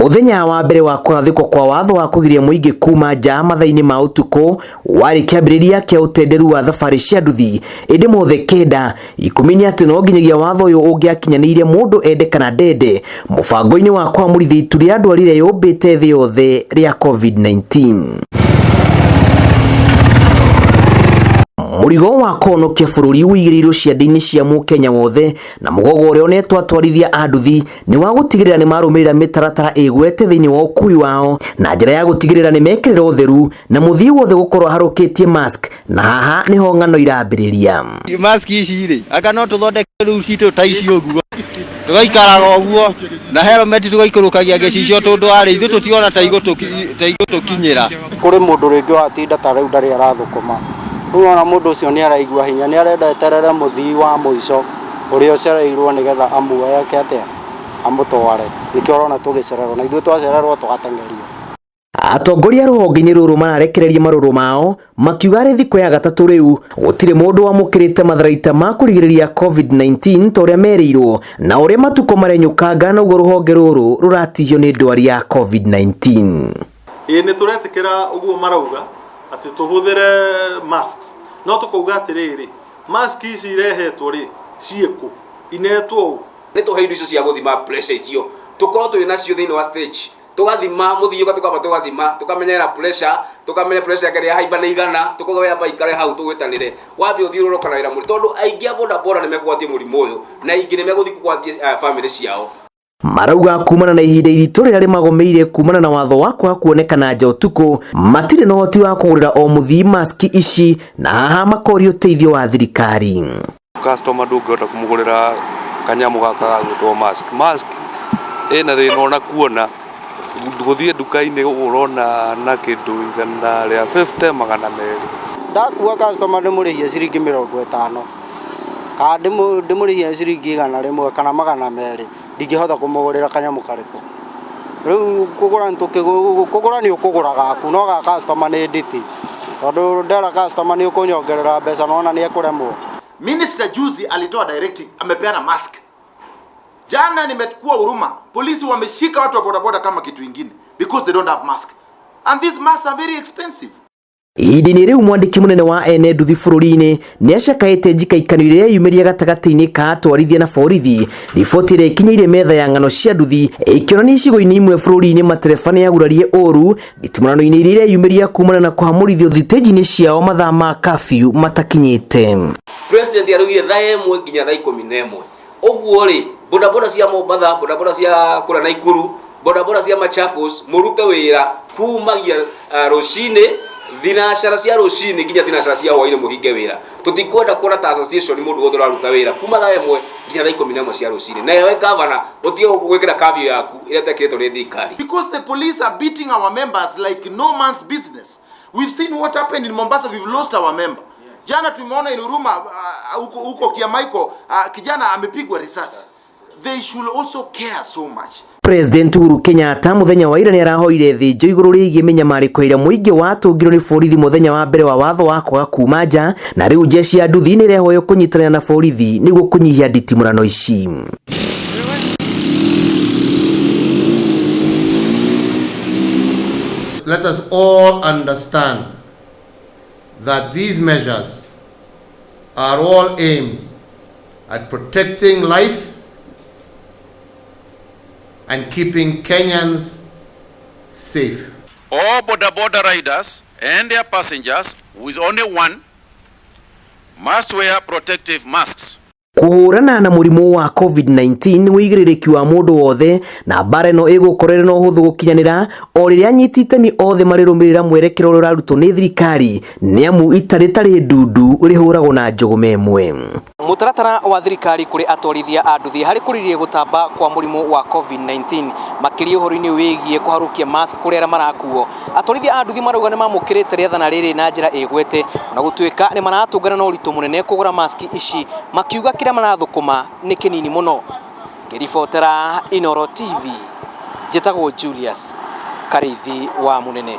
Mũthenya wa mbere wa kũgathĩkwo kwa watho wa kũgiria mũingĩ kuma nja mathaa-inĩ ma ũtukũ warĩ kĩambĩrĩria kĩa ũtenderu wa thabarĩ cia nduthi, ĩndĩ mothe kenda ikũmi nĩ atĩ no nginyagia watho ũyũ ũngĩakinyanĩire mũndũ ende kana ndende mũbango-inĩ wa kwamũrithia itu rĩa ndwari ĩrĩa yũmbĩte thĩ yothe rĩa COVID-19. Mũrigo wa kũhonokia bũrũri ũigĩrĩirwo ciande-inĩ cia mũkenya wothe na mũgogo ũrĩa ũnetwo atwarithia a nduthi nĩ wa gũtigĩrĩra nĩ marũmĩrĩra mĩtaratara ĩgwete thĩinĩ wa ũkui wao na njĩra ya gũtigĩrĩra nĩ mekĩrĩra ũtheru na mũthii wothe gũkorwo aharũkĩtie mask, na haha nĩho ng'ano irambĩrĩria. Mask ici rĩ, anga no tũthondeke rĩu citũ ta ici ũguo, tũgaikaraga ũguo na helmet tũgaikũrũkagia gĩcicio, tondũ arĩ ithuĩ tũtiona ta igũtũkinyĩra. Kũrĩ mũndũ rĩngĩ watinda ta rĩu ndarĩ arathũkũma, rĩu ona mũndũ ũcio nĩ araigua hinya, nĩ arenda eterere mũthii wa mũico ũrĩa ũcereirwo nĩgetha amuoye eke atĩa, amũtware. Nĩkĩo ũrona tũgĩcererwo, na ithuĩ twacererwo tũgateng'erio. Atongoria rũhonge-inĩ rũrũ mararekereria marũrũ mao makiuga arĩ thikũ ya gatatũ rĩu gũtirĩ mũndũ wamũkĩrĩte matharaita ma kũrigĩrĩria COVID-19 ta ũrĩa merĩirwo, na ũrĩa matukũ marenyũkanga noguo rũhonge rũrũ rũratihio nĩ ndwari ya COVID-19. Ĩĩ nĩ tũretĩkĩra ũguo marauga atĩ tũhũthĩre masks, no tũkauga atĩrĩrĩ, mask ici irehetwo rĩ ciĩkũ, inetwo ũ? Nĩ tũhe indo icio cia gũthima pressure icio tũkorwo twĩ nacio thĩinĩ wa stage, tũgathima mũthii ũka, tũkamba tũgathima tũkamenyera pressure, tũkamenya pressure yake yahaimba nĩ igana, tũkauga we amba ikare hau tũgwĩtanĩre, wambe ũthiũrũrũka na wĩra mũritũ, tondũ aingĩ a boda boda nĩ mekũgwatio mũrimũ ũyũ na aingĩ nĩ megũthiĩ kũgwatia famĩlĩ ciao. Marauga kumana na ihinda iritũ rĩrĩa rĩmagomeire kumana na watho wa kwaga kuonekana nja ũtukũ, matirĩ na ũhoti wa kũgũrĩra o mũthii maski ici, na haha makoria ũteithio wa thirikari. Customer ndũngĩhota kũmũgũrĩra kanyamũ gaka ga gwĩtwo mask. Mask ĩna thĩna ona kuona, gũthiĩ nduka-inĩ ũrona na kĩndũ 150 200. Ndakua customer ndĩmũrĩhie ciringi 50 kana ndĩmũrĩhie ciringi 100 kana 200, ndingĩhota kũmũgũrĩra kanyamũ karĩkũ. Rĩu kũgũra kũgũra nĩ ũkũgũra gaku, no ga customer nĩ nditi, tondũ ndera customer nĩ ũkũnyongerera mbeca nona nĩ ekũremwo. Minister juzi alitoa directive, amepeana mask. Jana nimekuwa Huruma, polisi wameshika watu wa bodaboda kama kitu ingine because they don't have mask. And these masks are very expensive. Ihinda-inĩ rĩu mwandĩki mũnene wa ene nduthi bũrũri-inĩ nĩ acakaĩte njikaikano ĩrĩa yeyumĩria gatagatĩ-inĩ ka atwarithia na borithi. Riboti ĩrĩa ĩkinyĩire metha ya ng'ano cia nduthi ĩkĩonania icigo-inĩ imwe bũrũri-inĩ matereba nĩ agurarie ũru nditimũrano-inĩ iria ireyumĩria kumana na kũhamũrithio thitĩnji-inĩ ciao mathaa ma kabiu matakinyĩte. President araugire thaa 1 nginya thaa 11. Ũguo rĩ, bodaboda cia Mombatha, bodaboda cia kũrĩa Naikuru, bodaboda cia Machakos, mũrute wĩra kumagia rũcinĩ thinacara cia rũcinĩ nginya thinacara cia hwainĩ, mũhinge wĩra. Tũtikwenda kuona ta association mũndũ wothe ũraruta wĩra kuma thaa 1 nginya thaa 11 cia rũcinĩ. Na ewe gavana ũtige gwĩkĩra curfew yaku ĩrĩa ĩtekĩrĩtwo nĩ thirikari. Because the police are beating our members like no man's business. We've seen what happened in Mombasa, we've lost our member. Jana tumeona in Huruma huko Kiamaiko, kijana amepigwa risasi. They should also care so much. President Uhuru Kenyatta mũthenya wa ira nĩ arahoire thĩnjo igũrũ rĩgiĩ mĩnyamarĩko ĩrĩa mũingĩ watũngirwo nĩ borithi mũthenya wa mbere wa watho wa kwaga kuma nja, na rĩu jeshi ya nduthi nĩ ĩrehoywo kũnyitanĩra na borithi nĩguo kũnyihia nditimũrano ici. Let us all understand that these measures are all aimed at protecting life and keeping Kenyans safe. All boda boda riders and their passengers, with only one, must wear protective masks. Kũhũrana na mũrimũ wa COVID-19 nĩ ũigĩrĩrĩki wa mũndũ wothe, na mbara ĩno ĩgũkorwo ĩrĩ na ũhũthũ gũkinyanĩra o rĩrĩa anyiti itemi othe marĩrũmĩrĩra mwerekera ũrĩa ũrarutwo nĩ thirikari, nĩ amu ita rĩtarĩ ndundu rĩhũragwo na njũgũma ĩmwe. Mũtaratara wa thirikari kũrĩ atwarithia a nduthi harĩ kũrigĩrĩria gũtamba kwa mũrimũ wa COVID-19, makĩria ũhoro-inĩ wĩgiĩ kũharũkia mask kũrĩ arĩa marakuo. Atwarithia a nduthi marauga nĩ mamũkĩrĩte rĩathana rĩrĩ na njĩra ĩgwete, ona gũtuĩka nĩ maratũngana na ũritũ mũnene kũgũra mask ici, makiuga kĩrĩa marathũkũma nĩ kĩnini mũno. Ngĩribotera Inooro TV, njĩtagwo Julius Karĩithi wa Mũnene.